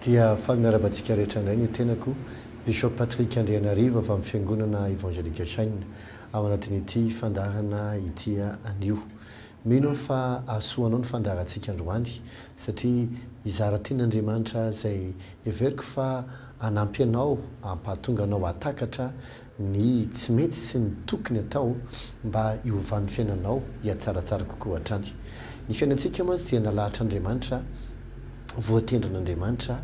Dia faly miarahaba antsika rehetra indray ny tenako, Bishop Patrick Andrianarivo avy amin'ny Fiangonana Evangelique Chaine, ao anatin'ity fandaharana ity anio. Mino aho fa hahasoa anao ny fandaharantsika androany satria hizara tenin'Andriamanitra izay heveriko fa hanampy anao hampahatonga anao hahatakatra ny tsy mety sy ny tokony atao mba hiovan'ny fiainanao hihatsaratsara kokoa hatrany. Ny fiainantsika mantsy dia nalahatr'Andriamanitra, voatendrin'Andriamanitra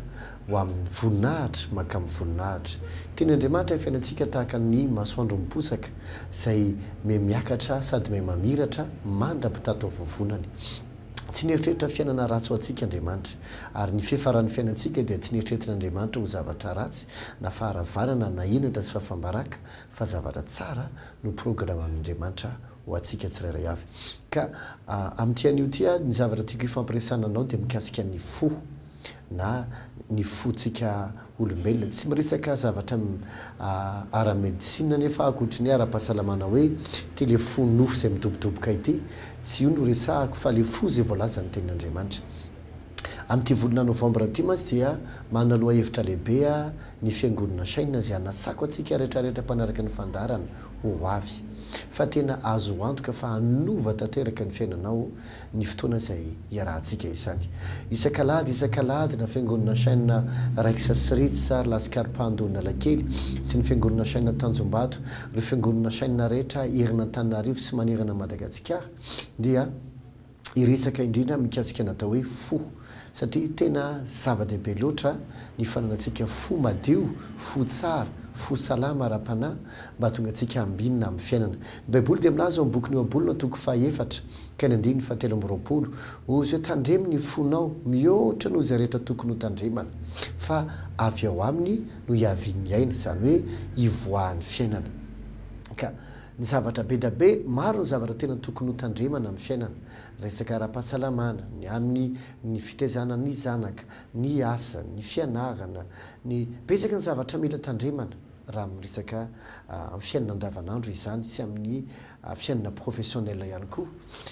ho amin'ny voninahitra mankamin'ny voninahitra. Tian'Andriamanitra ny fiainantsika tahaka ny masoandro miposaka izay miha-miakatra sady miha-mamiratra mandra-pitataovovonany. Tsy nieritreritra fiainana ratsy ho antsika Andriamanitra, ary ny fiafaran'ny fiainantsika dia tsy neritreretin'Andriamanitra ho zavatra ratsy na faharavana na henatra sy fahafambaraka fa zavatra tsara no programan'Andriamanitra ho antsika tsirairay avy. Ka amin'ity anio ity ny zavatra tiako hifampiresahana anao dia mikasika ny fo. na ny fontsika olombelona. Tsy miresaka zavatra ara-medecine anefa aho ankoatry ny ara-pahasalamana hoe ity le fo nofo izay midobodoboka ity, tsy io no resahako fa le fo izay voalazan'ny tenin'Andriamanitra. Amin'ity volana novambra ity mantsy dia manana lohahevitra lehibe ny fiangonana Shine izay hanasako antsika rehetrarehetra mpanaraka ny fandaharana ho avy. Fa tena azo antoka fa hanova tanteraka ny fiainanao ny fotoana izay iarahantsika izany. Isak'alahady isak'alahady na Fiangonana Chaîne Raiksa sy Ritz ary Lascar-Pando Analakely sy ny Fiangonana Chaîne Tanjombato, ireo Fiangonana Chaîne rehetra eran'Antananarivo sy manerana an'i Madagasikara dia hiresaka indrindra mikasika ny atao hoe fo satria tena zava-dehibe loatra ny fananantsika fo madio, fo tsara, fo salama ara-panahy mba hahatonga antsika hambinina amin'ny fiainana. Ny Baiboly dia milaza ao amin'ny bokin'ny Ohabolana toko fahaefatra ka ny andininy fahatelo amby roapolo, hozy hoe tandremo ny fonao mihoatra noho izay rehetra tokony ho tandremana, fa avy ao aminy no hiavian'ny aina, izany hoe hivoahan'ny fiainana. Ka ny zavatra be da be, maro ny zavatra tena tokony ho tandremana amin'ny fiainana, resaka ara-pahasalamana, ny amin'ny ny fitaizana ny zanaka, ny asa, ny fianarana, ny, betsaka ny zavatra mila tandremana raha amin'ny resaka amin'ny fiainana andavanandro izany sy amin'ny fiainana professionnel ihany koa.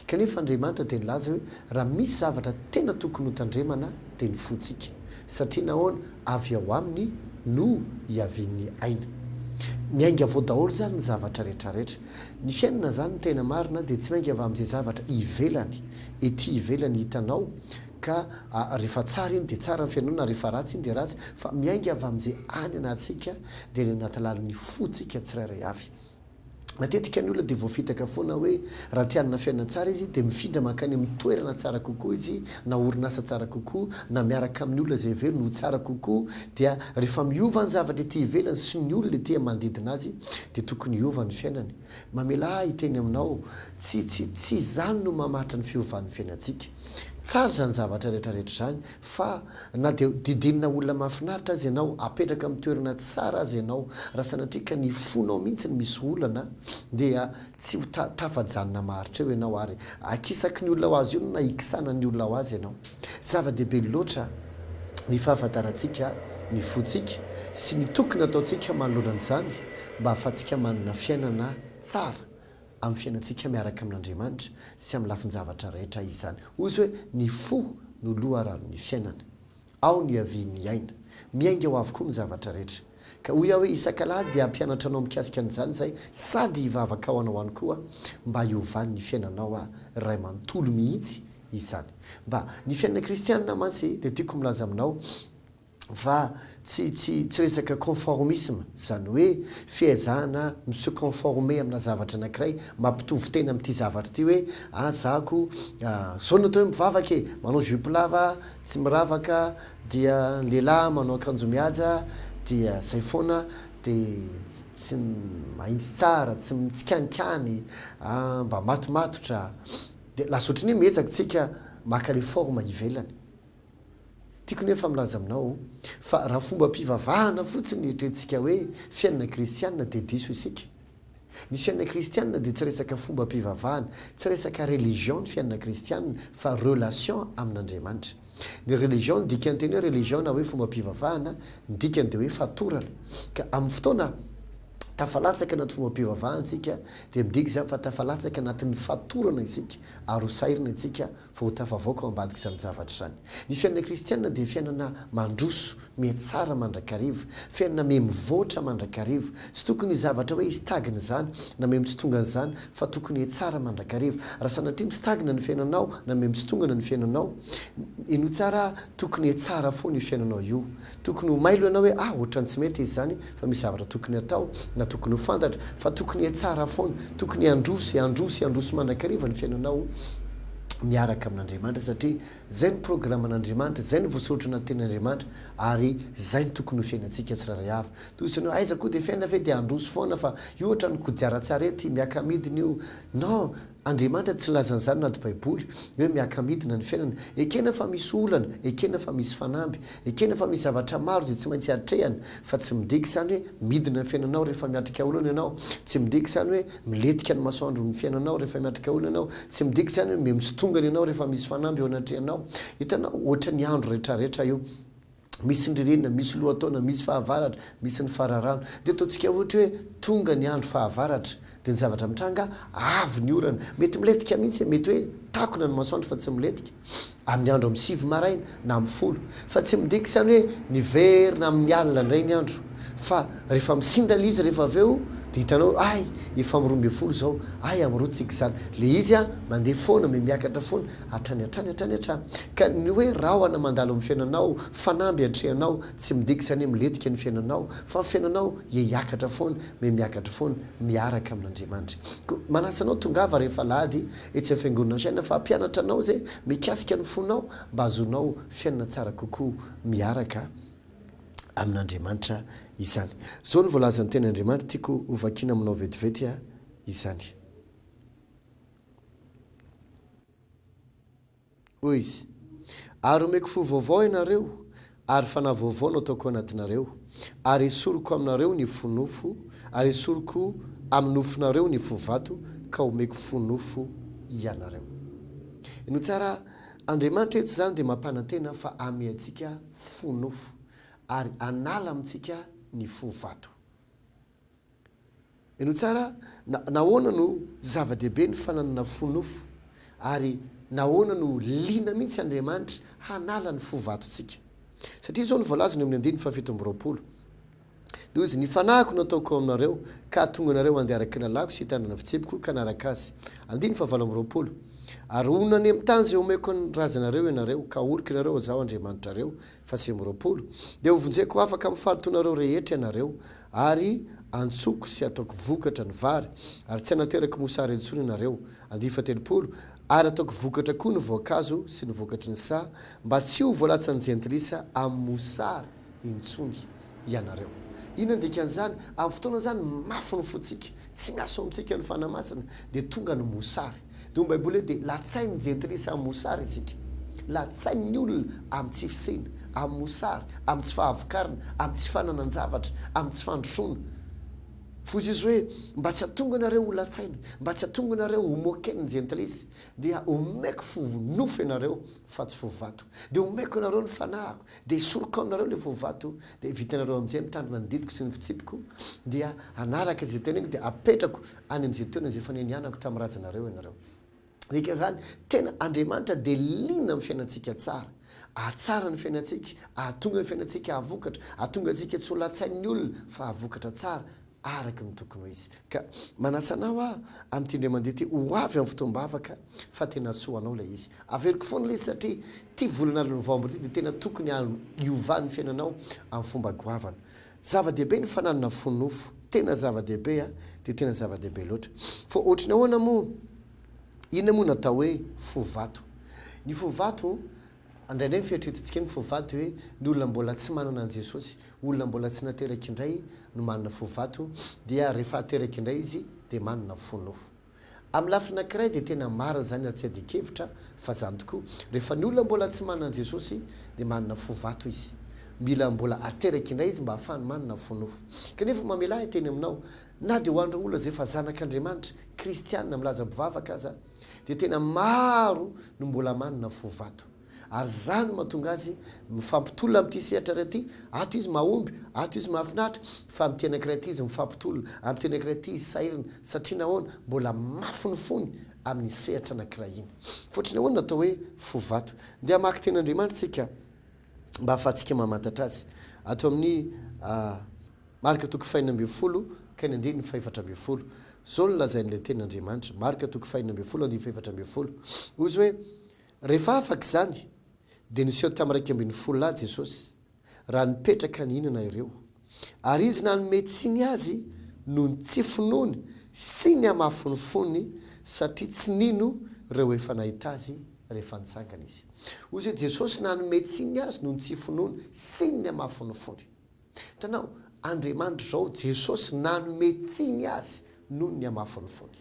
Kanefa Andriamanitra dia nilaza hoe raha misy zavatra tena tokony ho tandremana dia ny fontsika. Satria nahoana? Avy ao aminy no hiavian'ny aina. Miainga avy ao daholo izany ny zavatra rehetrarehetra. Ny fiainana izany ny tena marina dia tsy miainga avy amin'izay zavatra ivelany, ety ivelany hitanao ka rehefa tsara iny dia tsara ny fiainanao na rehefa ratsy iny dia ratsy fa miainga avy amin'izay any anatintsika dia any anaty lalin'ny fontsika tsirairay avy. Matetika ny olona dia voafitaka foana hoe raha te hanana fiainana tsara izy dia mifindra mankany amin'ny toerana tsara kokoa izy na orinasa tsara kokoa na miaraka amin'ny olona izay heveriny ho tsara kokoa dia rehefa miova ny zavatra ety ivelany sy ny olona ety manodidina azy dia tokony hiova ny fiainany. Mamelà ahy hiteny aminao, tsy tsy tsy izany no mamaritra ny fiovan'ny fiainantsika. Tsara izany zavatra rehetra rehetra izany fa na dia didinina olona mahafinaritra aza ianao, apetraka amin'ny toerana tsara aza ianao, raha sanatria ka ny fonao mihitsy no misy olana dia tsy ho tafajanona maharitra eo ianao ary akisaky ny olona ho azy io na ikisanan'ny olona ho azy ianao. Zava-dehibe loatra ny fahafantarantsika ny fontsika sy ny tokony ataontsika manoloana an'izany mba hahafahantsika manana fiainana tsara amin'ny fiainantsika miaraka amin'Andriamanitra sy amin'ny lafin-javatra rehetra izany. Hoy izy hoe, Ny fo no loharanon'ny fiainana. Ao no iavian'ny aina. Miainga ao avokoa ny zavatra rehetra. Ka hoy aho hoe, Isak'alahady dia hampianatra anao mikasika an'izany izahay sady hivavaka ho anao ihany koa mba hiovan'ny fiainanao iray manontolo mihitsy izany. Mba, ny fiainana kristianina mantsy dia tiako milaza aminao, fa tsy tsy tsy resaka conformisme, izany hoe fiezahana mi se conformer amina zavatra anankiray, mampitovy tena amin'ity zavatra ity hoe ah za ko zao no atao hoe mivavaka e, manao jupe lava, tsy miravaka, dia ny lehilahy manao akanjo mihaja, dia zay foana, dia tsy mahitsy tsara, tsy mitsikanikany, mba matomatotra, dia lasa ohatran'ny hoe miezaka tsika maka le forme ivelany. Tiako nefa milaza aminao fa raha fombam-pivavahana fotsiny ny eritreretintsika hoe fiainana kristiana dia diso isika. Ny fiainana kristiana dia tsy resaka fombam-pivavahana, tsy resaka religion ny fiainana kristiana fa relation amin'Andriamanitra. Ny religion, ny dikan'ny teny hoe religion na hoe fombam-pivavahana, ny dikany dia hoe fatorana. Ka amin'ny fotoana. Tafalatsaka anaty fombam-pivavahana isika dia midika izany fa tafalatsaka anatin'ny fatorana isika ary ho sahirana isika vao ho tafavoaka ao ambadik'izany zavatra izany. Ny fiainana kristiana dia fiainana mandroso, mihatsara mandrakariva, fiainana miha-mivoatra mandrakariva. Tsy tokony hisy zavatra hoe histagna izany na miha-mitsitongana izany fa tokony hihatsara mandrakariva. Raha sanatria mistagna ny fiainanao na miha-mitsitongana ny fiainanao, henoy tsara, tokony hihatsara foana io fiainanao io. Tokony ho mailo ianao hoe ah ohatran'ny tsy mety izy izany fa misy zavatra tokony atao na tokony ho fantatra fa tokony hihatsara foana, tokony handroso, handroso, handroso mandrakariva ny fiainanao miaraka amin'Andriamanitra satria izay ny programan'Andriamanitra, izay ny voasoratra anaty tenin'Andriamanitra ary izay no tokony ho fiainantsika tsirairay avy. Toy izany hoe aiza koa dia fiainana ve dia handroso foana fa io ohatran'ny kodiaran-tsarety miaka-midina io. Non! Andriamanitra tsy nilaza an'izany anaty baiboly, hoe miaka-midina ny fiainana. Ekena fa misy olana, ekena fa misy fanamby, ekena fa misy zavatra maro izay tsy maintsy atrehana, fa tsy midika izany hoe midina ny fiainanao rehefa miatrika olana ianao, tsy midika izany hoe milentika ny masoandro ny fiainanao rehefa miatrika olana ianao, tsy midika izany hoe miha-mitsitongana ianao rehefa misy fanamby eo anatrehanao. Hitanao, ohatran'ny andro retraretra io. Misy ny ririnina, misy lohataona, misy fahavaratra, misy ny fararano. Dia ataontsika ohatra hoe tonga ny andro fahavaratra, dia ny zavatra mitranga, avy ny orana. Mety milentika mihitsy e, mety hoe takona ny masoandro fa tsy milentika, amin'ny andro amin'ny sivy maraina na amin'ny folo. Fa tsy midika izany hoe niverina amin'ny alina indray ny andro. Fa rehefa misinda ilay izy rehefa avy eo, dia hitanao hoe hay, efa amin'ny 12 izao, hay amin'ny roa tsika izany. Ilay izy an, mandeha foana, miha-miakatra foana. Hatrany hatrany hatrany hatrany. Ka ny hoe rahona mandalo amin'ny fiainanao, fanamby atrehanao, tsy midika izany hoe milentika ny fiainanao, fa ny fiainanao ia hiakatra foana, miha miakatra foana, miaraka amin'Andriamanitra. Koa manasa anao tongava rehefa alahady etsy amin'ny Fiangonana Shine fa hampianatra anao izay mikasika ny fonao mba hahazoanao fiainana tsara kokoa miaraka amin'Andriamanitra izany. Izao no voalazan'ny Tenin'Andriamanitra, tiako hovakiana aminao vetivety izany. Hoy izy, Ary homeko fo vaovao ianareo, ary fanahy vaovao no hataoko ao anatinareo, ary hesoriko aminareo ny fo nofo, ary hesoriko amin'ny nofonareo ny fo vato, ka homeko fo nofo ianareo. Henoy tsara, Andriamanitra eto izany dia mampanantena fa hanome antsika fo nofo, ary hanala amintsika ny fo vato. Henoy tsara, na, nahoana no zava-dehibe ny fananana fo nofo, ary nahoana no liana mihitsy Andriamanitra hanala ny fo vatontsika. Satria izao no voalazany eo amin'ny andininy faha-27, Dia hoy Izy, Ny fanahiko no ataoko ao aminareo, ka hahatonga anareo handeha araka ny lalàko sy hitandrina ny fitsipiko ka hanaraka azy. Andininy faha-28, Ary honina any amin'ny tany izay omeko ny razanareo ianareo, ka haoriko ianareo ho Izaho Andriamanitrareo. Faha-29, Dia hovonjeko ho afaka amin'ny fahalotoanareo rehetra ianareo, Ary antsoko sy ataoko vokatra ny vary, ary tsy hanaterako mosary intsony ianareo. Andininy faha-30, Ary ataoko vokatra koa ny voankazo sy ny vokatry ny saha, mba tsy ho voalatsan'ny jentilisa amin'ny mosary intsony ianareo. Inona ny dikan'izany? Amin'ny fotoana izany, mafy ny fontsika, tsy miasa ao amintsika ny Fanahy Masina, dia tonga ny mosary. Dia hoy ny Baiboly hoe, dia latsain'ny jentilisa amin'ny mosary isika. Latsain'ny olona amin'ny tsy fisiana, amin'ny mosary, amin'ny tsy fahavokarana, amin'ny tsy fananan-javatra, amin'ny tsy fandrosoana. Hoy Jesosy hoe, Mba tsy hahatonga anareo ho latsaina, mba tsy hahatonga anareo ho moquer-n'ny jentilisa, dia omeko fo nofo ianareo fa tsy fo vato. Dia omeko anareo ny fanahiko, dia esoriko aminareo ilay fo vato, dia vitanareo amin'izay mitandrina ny didiko sy ny fitsipiko, dia hanaraka izay teneniko, dia apetrako any amin'izay toerana izay efa nianianako tamin'ny razanareo ianareo. Midika izany, tena Andriamanitra dia liana amin'ny fiainantsika tsara. Hahatsara ny fiainantsika, hahatonga ny fiainantsika hahavokatra, hahatonga antsika tsy ho latsain'ny olona fa hahavokatra tsara araka ny tokony ho izy. Ka manasa anao aho amin'ity indray mandeha ity ho avy amin'ny fotoam-bavaka fa tena soa ho anao ilay izy. Averiko foana ilay izy satria ity volana novambra ity dia tena tokony hiovan'ny fiainanao amin'ny fomba goavana. Zava-dehibe ny fananana fo nofo, tena zava-dehibe a, dia tena zava-dehibe loatra. Fa ohatry ny ahoana moa, inona moa no atao hoe fo vato? Ny fo vato, indraindray ny fieritreretantsika ny fo vato dia hoe ny olona mbola tsy manana an'i Jesosy, olona mbola tsy nateraka indray no manana fo vato, dia rehefa ateraka indray izy dia manana fo nofo. Amin'ny lafiny anankiray dia tena marina izany ary tsy iadian-kevitra fa izany tokoa. Rehefa ny olona mbola tsy manana an'i Jesosy dia manana fo vato izy. Mila mbola ateraka indray izy mba hahafahany manana fo nofo. Kanefa mamelà ahy hiteny aminao, na dia ho an'ireo olona izay efa zanak'Andriamanitra, kristiana, milaza mpivavaka aza, dia tena maro no mbola manana fo vato. Ary izany no mahatonga azy mifampitolona amin'ity sehatra iray ity, ato izy mahomby, ato izy mahafinaritra, fa amin'ity anankiray ity izy mifampitolona, amin'ity anankiray ity izy sahirana. Satria nahoana? Mbola mafy ny fony amin'ny sehatra anankiray iny. Fotry ny ahoana no atao hoe fo vato? Ndeha hamaky tenin'Andriamanitra isika mba hahafahantsika mamantatra azy. Ato amin'ny Marka toko fahenina ambin'ny folo ka ny andininy fahefatra ambin'ny folo. Izao no lazain'ilay tenin'Andriamanitra, Marka toko fahenina ambin'ny folo andininy fahefatra ambin'ny folo. Hoy izy hoe, Rehefa afaka izany, dia niseho tamin'ny 11 lahy Jesosy, raha nipetraka nihinana ireo. Ary Izy nanome tsiny azy noho ny tsy finoany sy ny hamafin'ny fony, satria tsy nino ireo efa nahita Azy rehefa nitsangana Izy. Hoy izy hoe, Jesosy nanome tsiny azy noho ny tsy finoany sy ny hamafin'ny fony. Hitanao, Andriamanitra izao, Jesosy nanome tsiny azy noho ny hamafin'ny fony.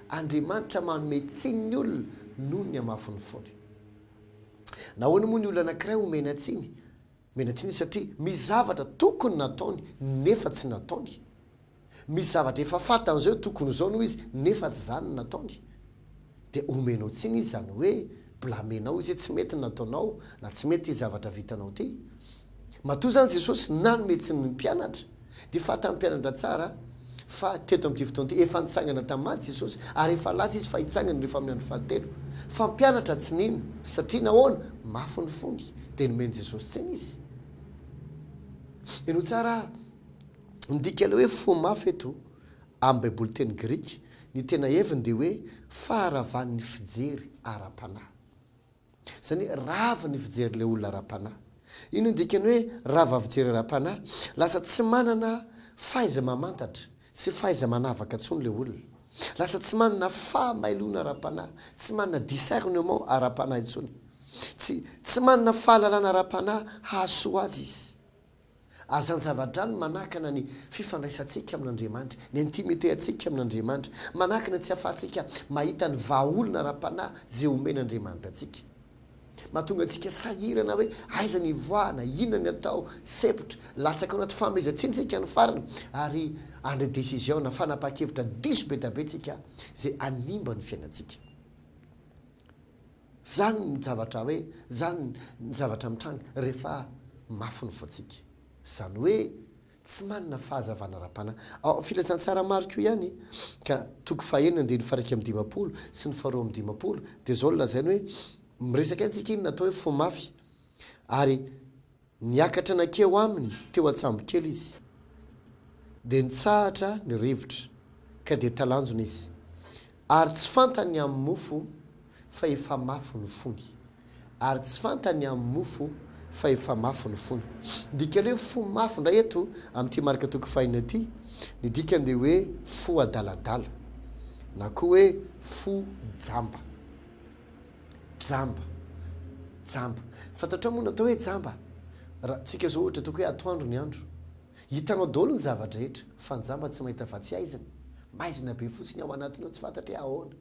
Andriamanitra manome tsiny ny olona noho ny hamafin'ny fony. Nahoana moa ny olona anankiray omena tsiny? Omena tsiny izy satria misy zavatra tokony nataony nefa tsy nataony. Misy zavatra efa fantany izao hoe tokony izao no izy nefa tsy izany no nataony. Dia omenao tsiny izy izany hoe blamenao izy hoe tsy mety ny nataonao na tsy mety ity zavatra vitanao ity. Matoa izany Jesosy nanome tsiny ny mpianatra dia fantan'ny mpianatra tsara fa teto amin'ity fotoana ity efa nitsangana tamin'ny maty Jesosy ary efa laza izy fa hitsangana rehefa amin'ny andro fahatelo. Fa mpianatra tsy nino satria nahoana? Mafy ny fony dia nomen'i Jesosy tsiny izy. Henoy tsara Ny dikan'ilay hoe fo mafy eto, amin'ny Baiboly teny grika, ny tena heviny dia hoe faharavan'ny fijery ara-panahy. Izany hoe rava ny fijerin'ilay olona ara-panahy. Inona ny dikan'ny hoe rava fijery ara-panahy? Lasa tsy manana fahaiza-mamantatra sy fahaiza-manavaka intsony ilay olona. Lasa tsy manana fahamailoana ara-panahy, tsy manana discernement ara-panahy intsony. Tsy tsy manana fahalalana ara-panahy hahasoa azy izy. Ary izany zava-drà no manakana ny fifandraisantsika amin'Andriamanitra, ny intimité antsika amin'Andriamanitra, manakana tsy ahafahantsika mahita ny vahaolana ara-panahy izay omen'Andriamanitra antsika. Mahatonga antsika sahirana hoe aiza ny hivoahana, inona ny atao, sempotra, latsaka ao anaty fahamezan-tsiny tsika ny farany ary handray décision na fanapahan-kevitra diso be dia be tsika izay hanimba ny fiainantsika. Zany ny zavatra hoe, zany ny zavatra mitranga rehefa mafy ny fontsika. Zany hoe tsy manana fahazavana ara-panahy. Ao amin'ny Filazantsara Marko ihany, ka toko fahenina andininy faha-51 sy ny faha-52, dia izao no lazainy hoe, miresaka ihany tsika inona atao hoe fo mafy, ary Niakatra nankeo aminy teo an-tsambokely izy. Dia nitsahatra ny rivotra, ka dia talanjona izy. Ary tsy fantany ny amin'ny mofo, fa efa mafy ny fony. Ary tsy fantany ny amin'ny mofo, fa efa mafy ny fony. Ny dikan'ilay hoe fo mafy indray eto, amin'ity marika toko fahenina ity, ny dikany dia hoe fo adaladala, na koa hoe fo jamba. Jamba. Jamba. Fantatrao moa ny atao hoe jamba? Raha tsika zao ohatra ataoko hoe atoandro ny andro. Hitanao daholo ny zava-drehetra, fa ny jamba tsy mahita afa-tsy aizina. Maizina be fotsiny ao anatiny ao tsy fantatra hoe ahoana.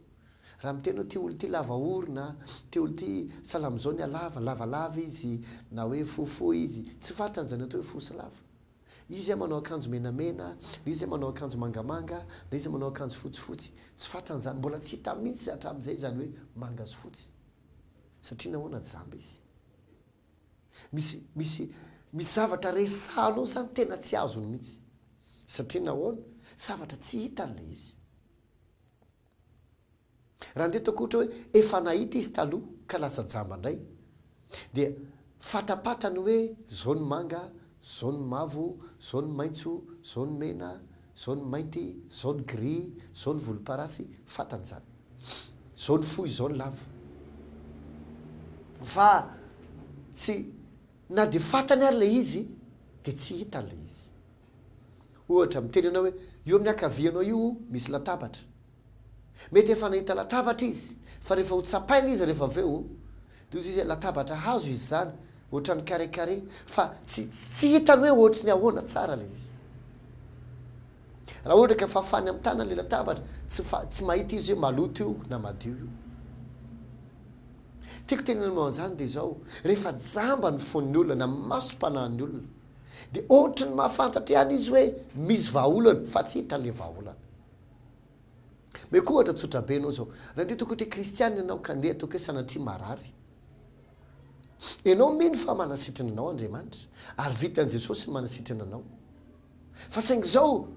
Raha miteny hoe ty olona ity lava orona, ty olona ity sahala amin'izao ny halavany, lavalava izy, na hoe fohifohy izy, tsy fantany izany atao hoe fohy sy lava. Iza manao akanjo menamena, na iza manao akanjo mangamanga, na iza manao akanjo fotsifotsy. Tsy fantany izany. Mbola tsy hita mihitsy hatramin'izay izany hoe manga sy fotsy. Satria nahoana? Jamba izy. Misy, misy, misy zavatra resahanao izany tena tsy azony mihitsy. Satria nahoana? Zavatra tsy hitany ilay izy. Raha ndeha ataoko ohatra hoe efa nahita izy taloha ka lasa jamba indray dia fatapatany hoe zao ny manga, zao ny mavo, zao ny maitso, zao ny mena, zao ny mainty, zao ny gris, zao ny volomparasy, fantany izany. Zao ny fohy, zao ny lava. Fa tsy, na dia fantany ary ilay izy dia tsy hitany ilay izy. Ohatra, miteny ianao hoe io amin'ny ankavianao io misy latabatra. Mety efa nahita latabatra izy, fa rehefa ho tsapaina izy rehefa avy eo, dia hoy izy hoe latabatra hazo izy izany, ohatran'ny carré carré, fa tsy tsy hitany hoe ohatry ny ahoana tsara ilay izy. Raha ohatra ka fafany amin'ny tanana ilay latabatra, tsy fa tsy mahita izy hoe maloto io na madio io. Tiako tenenina aminao an'izany dia izao, rehefa jamba ny fon'ny olona na masom-panahin'ny olona, dia ohatry ny mahafantatra ihany izy hoe misy vahaolana, fa tsy hitany ilay vahaolana. Meko ohatra tsotra be ianao zao. Raha ndeha tokony hoe kristiana ianao ka ndeha ataoko hoe sanatria marary. Ianao mino fa manasitrana anao Andriamanitra, ary vitan'i Jesosy ny manasitrana anao. Fa saingy izao,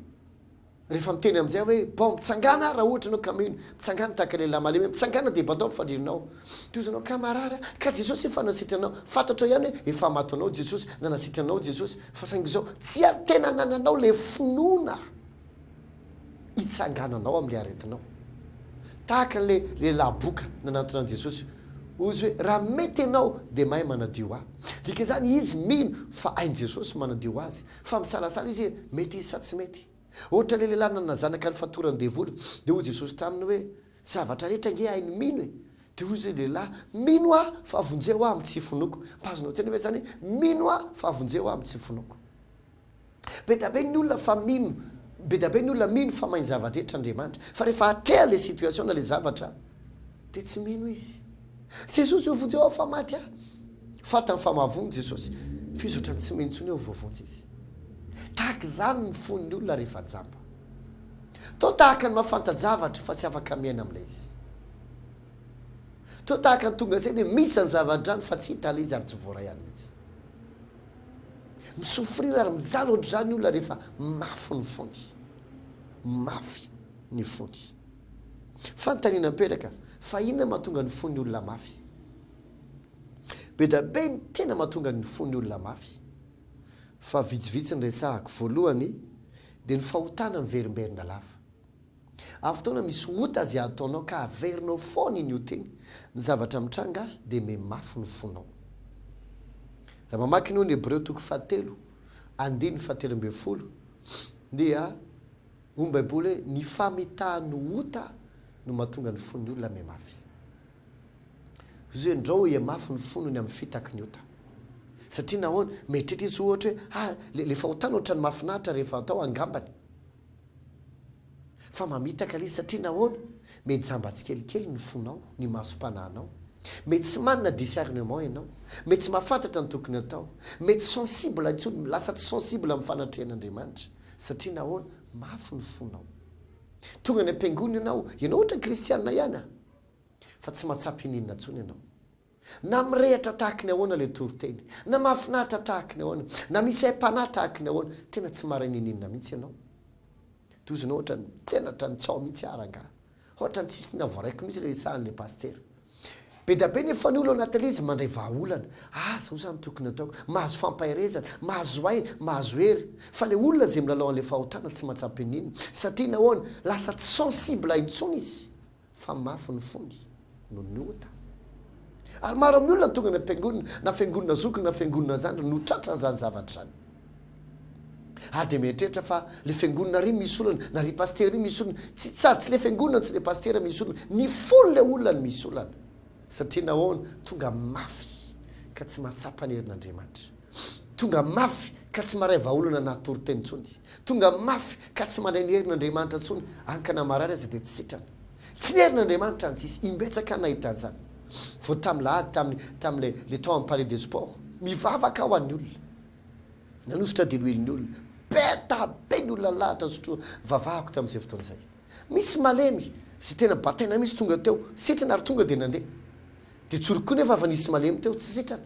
rehefa miteny amin'izay aho hoe, bon, mitsangàna raha ohatra ianao ka mino, mitsangàna tahaka ilay lehilahy malemy hoe, mitsangàna dia batao ny fandrianao. Tohizo ianao, ka marary aho, ka Jesosy efa nasitrana anao. Fantatrao ihany hoe efa maty anao Jesosy, na nasitrana anao Jesosy, fa saingy izao, tsy tena anananao ilay finoana. hitsangananao amin'ilay aretinao. Tahaka an'ilay lehilahy boka nanantona an'i Jesosy. Hoy izy hoe, Raha mety ianao, dia mahay manadio ahy. Dikan'izany, izy mino fa hain'i Jesosy manadio azy. Fa misalasala izy hoe, mety izy sa tsy mety. Ohatra ilay lehilahy nanana zanaka nifatoran'ny devoly, dia hoy Jesosy taminy hoe, Zavatra rehetra ange hain'ny mino e! Dia hoy izy lehilahy, Mino aho fa vonjeo aho amin'ny tsy finoako. Mba azonao an-tsaina ve izany hoe, Mino aho fa vonjeo aho amin'ny tsy finoako. Be dia be ny olona fa mino, be dia be ny olona mino fa mahay ny zava-drehetra Andriamanitra, fa rehefa atrehany ilay situation na ilay zavatra dia tsy mino izy. Jesosy ô vonjeo aho fa maty aho. Fantany fa mahavonjy Jesosy, fa izy ohatran'ny tsy mino intsony hoe ho voavonjy izy. Tahaka izany ny fon'ny olona rehefa jamba. Toa tahaka ny mahafanta-javatra fa tsy afaka miaina amin'ilay izy. Toa tahaka ny tonga saina hoe misy izany zavatra izany fa tsy hita ilay izy ary tsy voaray any mihitsy. Mi-souffrir ary mijaly ohatr'izany ny olona rehefa mafy ny fony. Mafy ny fony. Fanontaniana mipetraka, fa inona mahatonga ny fon'ny olona mafy? Be dia be ny tena mahatonga ny fon'ny olona mafy. Fa vitsivitsy ny resahako. Voalohany, dia ny fahotana miverimberina lava. Amin'ny fotoana misy ota izay ataonao ka averinao foana iny ota iny, ny zavatra mitranga dia mihamafy ny fonao. Raha mamaky ianao ny Hebreo toko fahatelo, andininy fahatelo ambin'ny folo, dia hoy ny Baiboly hoe ny famitahan'ny ota no mahatonga ny fon'ny olona mihamafy. Izy hoe ndrao hihamafy ny fony ny amin'ny fitaky ny ota. Satria nahoana? Mieritreritra izy ohatra hoe, ah, le fahotana ohatran'ny mahafinaritra rehefa atao angambany. Fa mamitaka ilay izy satria nahoana? Mety jamba tsikelikely ny fonao, ny masom-panahinao. Mety tsy manana discernement ianao. Mety tsy mahafantatra ny tokony atao. Mety sensible intsony, lasa tsy sensible amin'ny fanatrehan'Andriamanitra. Satria nahoana? Mafy ny fonao. Tonga any am-piangonana ianao, ianao ohatra kristiana ihany an! Fa tsy mahatsapa ininona intsony ianao. Na mirehatra tahaky ny ahoana ilay toriteny, na mahafinaritra tahaky ny ahoana, na misy aim-panahy tahaky ny ahoana, tena tsy maharay niniana mihitsy ianao. Dozona ohatran'ny tena ohatran'ny tsy ao mihitsy aho rangahy. Ohatran'ny tsisy navoaraiko mihitsy ilay resahan'ilay pasitera. Be dia be nefa ny olona ao anatin'ilay izy mandray vahaolana. Ah, zao izany tokony ataoko. Mahazo fampaherezana, mahazo aina, mahazo hery. Fa ilay olona izay milalao an'ilay fahotana tsy mahatsapa iniana. Satria nahoana? Lasa tsy sensible intsony izy. fa mafy ny fony noho ny ota. Ary maro amin'ny olona tonga any am-piangonana, na fiangonana zokiny na fiangonana zandriny, no tratran'izany zavatra izany. Ary dia mieritreritra fa le fiangonana ry misy olana, na ry pasitera ry misy olana. Tsy, sady tsy le fiangonana no tsy le pasitera misy olana. Ny fon'ilay olona no misy olana. Satria nahoana? Tonga mafy ka tsy mahatsapa ny herin'Andriamanitra. Tonga mafy ka tsy maharay vahaolana na toriteny intsony. Tonga mafy ka tsy mandray ny herin'Andriamanitra intsony, any ka na marary aza dia tsy sitrana. Tsy ny herin'Andriamanitra no tsisy. Imbetsaka aho nahita an'izany. Vao tamin'ny lahady, tamin'ny, tamin'ilay, ilay tao amin'ny Palais des Sports. Mivavaka aho ho an'ny olona. Nanosotra diloilo ny olona. Be da be ny olona nilahatra nisotroa nivavahako tamin'izay fotoana izay. Misy malemy, izay tena bataina mihitsy tonga teo, sitrana ary tonga dia nandeha. Dia tsoriko koa nefa fa nisy malemy teo, tsy sitrana.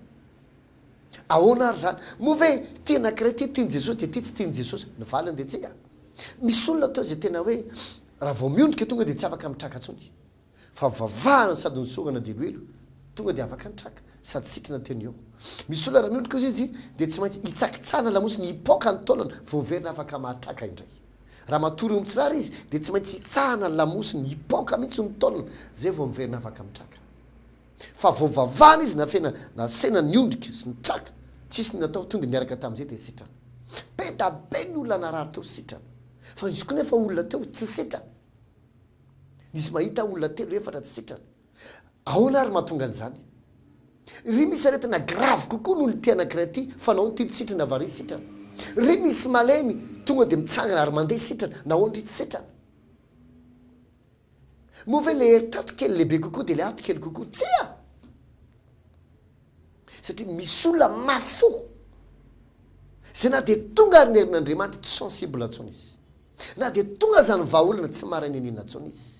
Ahoana ary izany? Moa ve ity anankiray ity tian'i Jesosy dia ity tsy tian'i Jesosy? Ny valiny dia tsia. Misy olona teo izay tena hoe raha vao miondrika tonga dia tsy afaka mitraka intsony. Fa vavahana sady nisorana diloilo, tonga dia afaka nitraka sady sitrana teo no eo. Misy olona raha miondrika ozy izy dia tsy maintsy hitsakitsahana lamosiny hipoka ny taolana vao miverina afaka mahatraka indray. Raha matory eo amin'ny tsirara izy dia tsy maintsy hitsahana ny lamosiny hipoka mihitsy ny taolana zay vao miverina afaka mitraka. Fa vao vavahana izy nafena nasena niondrika sy nitraka, tsisy ny natao tonga niaraka tamin'izay dia sitrana. Be da be ny olona narary teo sitrana. Fa nisy koa nefa olona teo tsy sitrana. Nisy mahita olona telo efatra tsy sitrana. Ahoana ary mahatonga an'izany? Ry misy aretina grave kokoa noho ity anankiray ity fa nahoana ity tsy sitrana va ry sitrana? Ry misy malemy tonga dia mitsangana ary mandeha sitrana, nahoana ry tsy sitrana? Moa ve ilay hery tato kely lehibe kokoa dia ilay ato kely kokoa? Tsia! Satria misy olona mafy fo izay na dia tonga ary ny herin'Andriamanitra tsy sensible intsony izy. Na dia tonga aza ny vahaolana tsy maharay n'inona intsony izy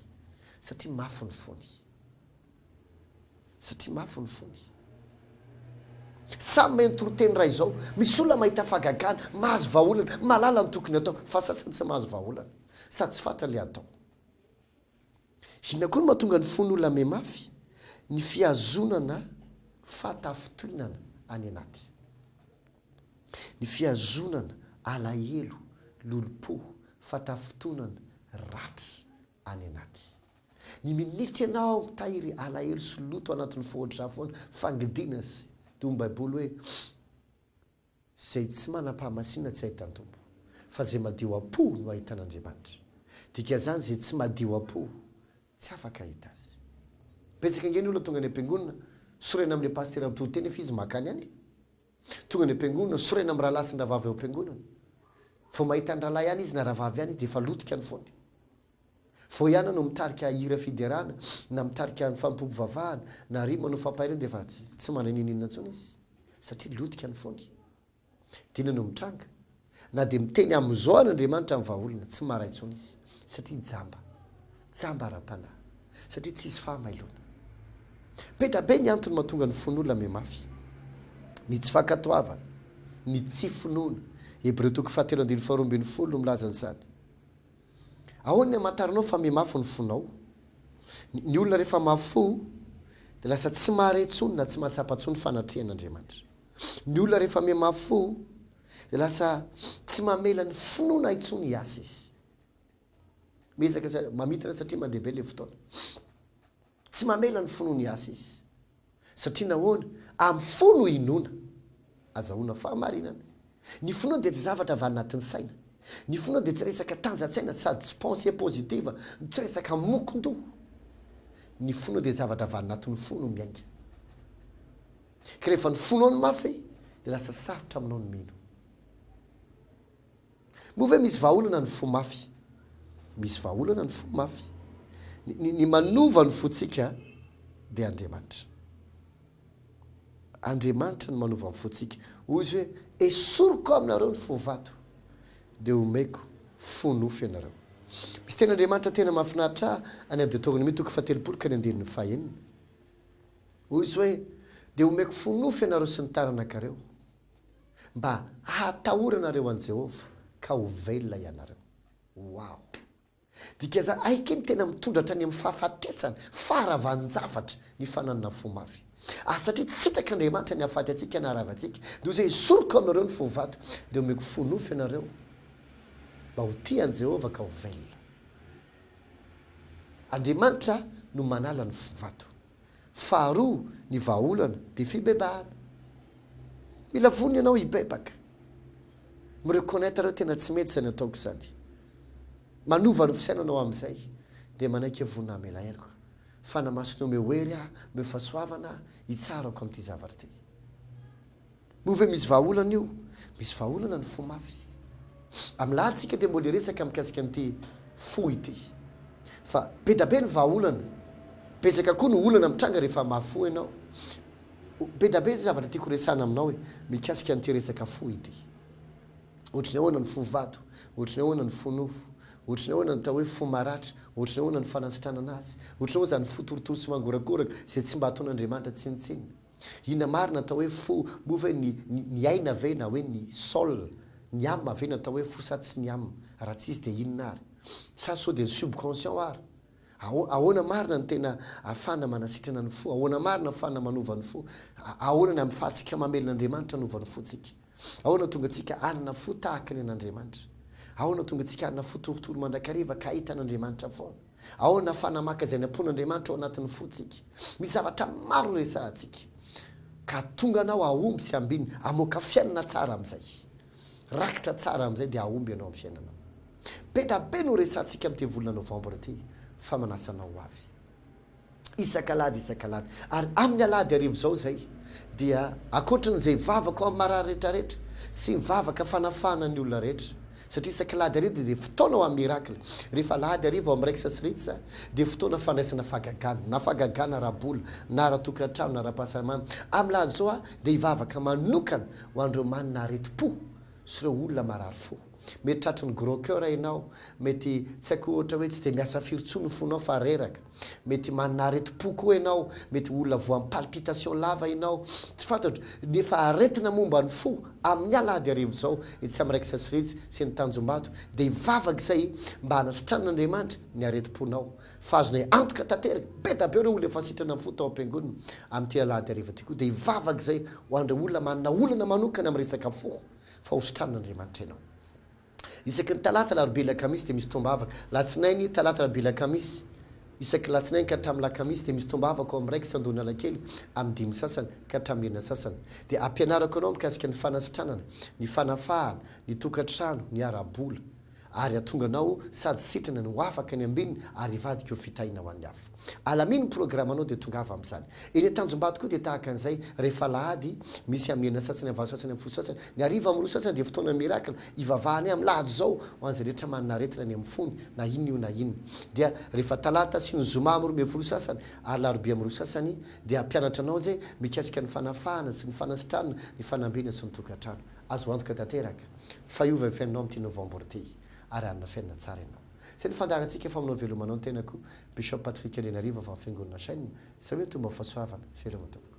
satria mafy ny fony. Satria mafy ny fony. Samy mahay mitoriteny raha izao. Misy olona mahita fahagagana, mahazo vahaolana, mahalala ny tokony hatao, fa sasany tsy mahazo vahaolana. Sady tsy fantany ilay atao. Inona koa no mahatonga ny fon'olona mihamafy? Ny fihazonana fahatafintohinana any anaty. Ny fihazonana alahelo, lolompo, fahatafintohinana, ratra any anaty. Ny minitra ianao mitahiry alahelo sy loto anatin'ny fo ohatr'izany foana, fangidiana sy, toy ny Baiboly hoe, Izay tsy manam-pahamasinana tsy hahita ny Tompo, fa izay madio am-po no hahita an'Andriamanitra. Dikan'izany izay tsy madio am-po tsy afaka hahita Azy. Betsaka ange ny olona tonga any am-piangonana, sorena amin'ilay pasitera mitory teny nefa izy makany ihany e. Tonga any am-piangonana, sorena amin'ny rahalahy sy ny rahavavy ao am-piangonana. Vao mahita ny rahalahy ihany izy na rahavavy ihany izy dia efa lotika ny fony. Vao ihany no mitarika hira fiderana na mitarika ny fanompoam-pivavahana na ry manao fampaherena dia efa tsy mandray n'inon'inona intsony izy satria lotika ny fony. Dia inona no mitranga? Na dia miteny amin'izao ary Andriamanitra amin'ny vahaolana, tsy maharay intsony izy satria jamba. Jamba ara-panahy. Satria tsisy fahamailoana. Be da be ny antony mahatonga ny fon'olona mihamafy. Ny tsy fankatoavana, ny tsy finoana. Hebreo toko fahatelo andininy faharoa ambinifolo no milaza an'izany. Ahoana ny hamantaranao fa mihamafy ny fonao? Ny olona rehefa mafy fo dia lasa tsy mahare intsony na tsy mahatsapa intsony fanatrehan'Andriamanitra. Ny olona rehefa mihamafy fo dia lasa tsy mamela ny finoana intsony hiasa izy. Miezaka mamintina satria mandeha be ilay fotoana. Tsy mamela ny finoany hiasa izy. Satria nahoana? Amin'ny fo no inoana. Azahoana fahamarinana. Ny finoana dia tsy zavatra avy anatin'ny saina. Ny finoana dia tsy resaka tanjan-tsaina sady tsy pensée positive no tsy resaka mokon-doha. Ny finoana dia zavatra avy anatin'ny fo no miainga. Ka rehefa ny fonao no mafy dia lasa sarotra aminao ny mino. Moa ve misy vahaolana ny fo mafy? Misy vahaolana ny fo mafy. Ny, ny, ny manova ny fontsika dia Andriamanitra. Andriamanitra no manova ny fontsika. Hoy izy hoe, Esoriko aminareo ny fo vato, dia homeko fo nofo ianareo. Misy tenin'Andriamanitra tena mahafinaritra ahy any amin'ny Deoteronomia toko fahatelopolo ka ny andininy fahenina. Hoy izy hoe, Dia homeko fo nofo ianareo sy ny taranakareo. Mba hahatahoranareo an'i Jehovah ka ho velona ianareo. Wow! Dikan'izany, hay kay ny tena mitondra hatrany amin'ny fahafatesana, faharavan-javatra, ny fananana fo mafy. Ary satria tsy sitrak'Andriamanitra ny hahafaty antsika na harava antsika, dia hoy izy hoe, Esoriko aminareo ny fo vato, dia omeko fo nofo ianareo, mba ho tia an'i Jehovah ka ho velona. Andriamanitra no manala ny fo vato. Faharoa, ny vahaolana dia fibebahana. Mila vonona ianao hibebaka. Mi-reconnaitre hoe tena tsy mety izany ataoko izany. Manova ny fisainanao amin'izay dia manaiky hoe vonona hamela heloka. Fanahy Masina omeo hery aho, omeo fahasoavana aho hitsarako amin'ity zavatra ity. Moa ve misy vahaolana io? Misy vahaolana ny fo mafy. Amin'ny lahady isika dia mbola hiresaka mikasika an'ity fo ity. Fa be da be ny vahaolana. Betsaka koa ny olana mitranga rehefa mafy fo ianao. Be da be izay zavatra tiako resahana aminao e, mikasika an'ity resaka fo ity. Ohatry ny ahoana ny fo vato? Ohatry ny ahoana ny fo nofo? Ohatry ny ahoana ny atao hoe fo maratra? Ohatry ny ahoana ny fanasitranana azy? Ohatry ny ahoana izany fo torotoro sy mangorakoraka izay tsy mba ataon'Andriamanitra tsinontsinona? Inona marina atao hoe fo? Moa ve ny ny aina ve na hoe ny soul, ny âme ve no atao hoe fo sa tsy ny âme? Raha tsy izy dia inona ary? Sa sao dia ny subconscient ary? Ahoana marina no tena ahafahana manasitrana ny fo? Ahoana marina ahafahana manova ny fo? Ahoana ny ahafahantsika mamelona Andriamanitra hanova ny fontsika? Ahoana tonga antsika hanana fo tahaka ny an'Andriamanitra? Ahoana tonga antsika hanana fo torotoro mandrakariva ka hahita an'Andriamanitra foana? Ahoana ahafahana maka izay nampoin'Andriamanitra ao anatin'ny fontsika? Misy zavatra maro resahantsika ka hahatonga anao hahomby sy hambiny, hamoaka fiainana tsara amin'izay. Rakitra tsara amin'izay dia hahomby ianao amin'ny fiainanao. Be da be no resahantsika amin'ity volana novambra ity fa manasa anao ho avy. Isak'alahady isak'alahady. Ary amin'ny alahady hariva izao izay dia ankoatran'izay vavaka ho amin'ny marary rehetrarehetra sy ny vavaka fanafahana ny olona rehetra. Satria isak'alahady hariva dia fotoana ho amin'ny miracle. Rehefa alahady hariva ao amin'ny Rex sy Ritz dia fotoana fandraisana fahagagana, na fahagagana ara-bola, na ara-tokantrano, na ara-pahasalamana. Amin'ny alahady izao aho dia hivavaka manokana ho an'ireo manana aretim-po sy ireo olona marary fo. Mety tratry ny gros coeur ianao, mety tsy haiko ohatra hoe tsy dia miasa firy intsony ny fonao fa reraka. Mety manana aretim-po koa ianao, mety olona voan'ny palpitation lava ianao, tsy fantatro, nefa aretina momba ny fo amin'ny alahady hariva izao etsy amin'ny Raikitra sy Ritsy sy ny Tanjombato dia hivavaka izay mba hanasitranan'Andriamanitra ny aretim-ponao. Fa azonay antoka tanteraka, be da be ireo olona efa sitrana ny fo tao am-piangonana amin'ity alahady hariva ity koa dia hivavaka izay ho an'ireo olona manana olana manokana amin'ny resaka fo fa ho sitranin'Andriamanitra ianao. Isaky ny talata, alarobia, lakamisy dia misy tombavaka. Latsinainy, talata, alarobia, lakamisy. Isaky ny latsinainy ka hatramin'ny lakamisy dia misy tombavaka ao amin'ny raikitra Andohanalakely amin'ny dimy sasany ka hatramin'ny enina sasany. Dia ampianarako anao mikasika ny fanasitranana, ny fanafahana, ny tokantrano, ny ara-bola. Ary hahatonga anao sady sitrana no afaka ny ambininy ary hivadika ho fitahiana ho an'ny hafa. Alamino ny programanao dia tongava amin'izany. Eny Antanjombato koa dia tahaka an'izay, rehefa alahady, misy amin'ny enina sasany, amin'ny valo sasany, amin'ny folo sasany, ny hariva amin'ny roa sasany dia fotoana miracle, hivavahanay amin'ny lahady izao ho an'izay rehetra manana aretina any amin'ny fony, na inona io na inona. Dia rehefa talata sy ny zoma amin'ny 12 sasany ary larobia amin'ny roa sasany dia hampianatra anao izay mikasika ny fanafahana sy ny fanasitranana, ny fanambina sy ny tokantrano. Azo antoka tanteraka fa hiova ny fiainanao amin'ity novembre ity ary hanana fiainana tsara ianao. Izay ny fandaharantsika fa manao veloma anao ny tenako Bishop Patrick Andrianarivo avy amin'ny Fiangonana Chaîne, Izay hoe mitombo amin'ny fahasoavana. Veloma tompoko.